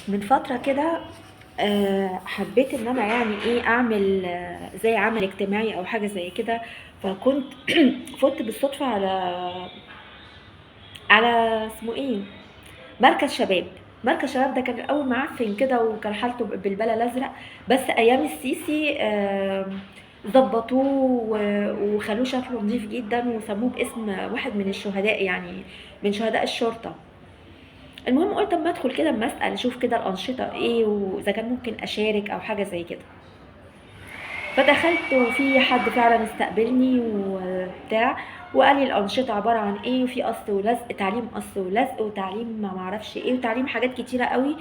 من فترة كده حبيت إن أنا يعني إيه أعمل زي عمل اجتماعي أو حاجة زي كده. فكنت فُتت بالصدفة على اسمه إيه، مركز شباب. مركز شباب ده كان الأول معفن كده وكان حالته بالبلا الأزرق، بس أيام السيسي ضبطوه وخلوه شكله نضيف جدا وسموه باسم واحد من الشهداء، يعني من شهداء الشرطة. المهم قلت اما ادخل كده اما اسال اشوف كده الانشطة ايه واذا كان ممكن اشارك او حاجة زي كده. فدخلت وفي حد فعلا استقبلني وبتاع وقال لي الانشطة عبارة عن ايه، وفي قص ولزق، تعليم قص ولزق، وتعليم ما معرفش ايه، وتعليم حاجات كتيرة قوي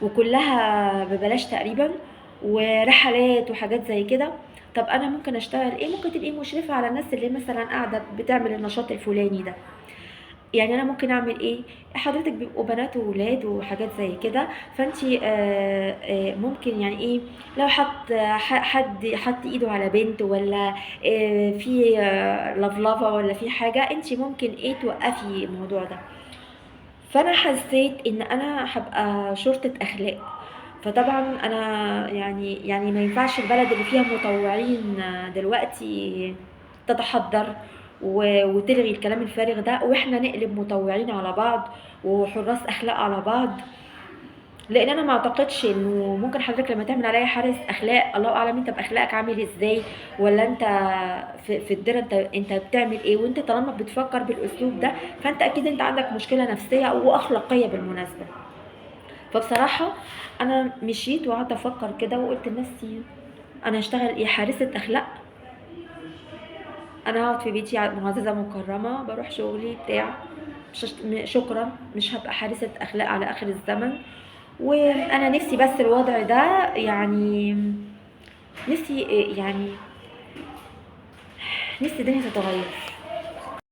وكلها ببلاش تقريبا، ورحلات وحاجات زي كده. طب انا ممكن اشتغل ايه؟ ممكن تبقي مشرفة على الناس اللي مثلا قاعدة بتعمل النشاط الفلاني ده. يعني انا ممكن اعمل ايه؟ حضرتك بيبقوا بنات وولاد وحاجات زي كده، فانتي ممكن يعني ايه لو حط حد حط ايده على بنت، ولا في لفلفه ولا في حاجة، انتي ممكن ايه توقفي الموضوع ده. فانا حسيت ان انا هبقى شرطه اخلاق. فطبعا انا يعني ما ينفعش البلد اللي فيها مطوعين دلوقتي تتحضر وتلغي الكلام الفارغ ده، واحنا نقلب مطوعين على بعض وحراس اخلاق على بعض. لان انا ما اعتقدش انه ممكن حضرتك لما تعمل عليا حارس اخلاق، الله اعلم انت باخلاقك عامل ازاي، ولا انت في الديرة انت بتعمل ايه. وانت طالما بتفكر بالاسلوب ده فانت اكيد انت عندك مشكلة نفسية واخلاقيه بالمناسبة. فبصراحة انا مشيت وقعدت افكر كده وقلت لنفسي انا هشتغل ايه؟ حارسه اخلاق؟ انا هقعد في بيتي معززه مكرمة، بروح شغلي بتاع، مش شكرا، مش هبقى حارسه اخلاق على اخر الزمن. وانا نفسي بس الوضع ده، يعني نفسي، يعني نفسي الدنيا تتغير.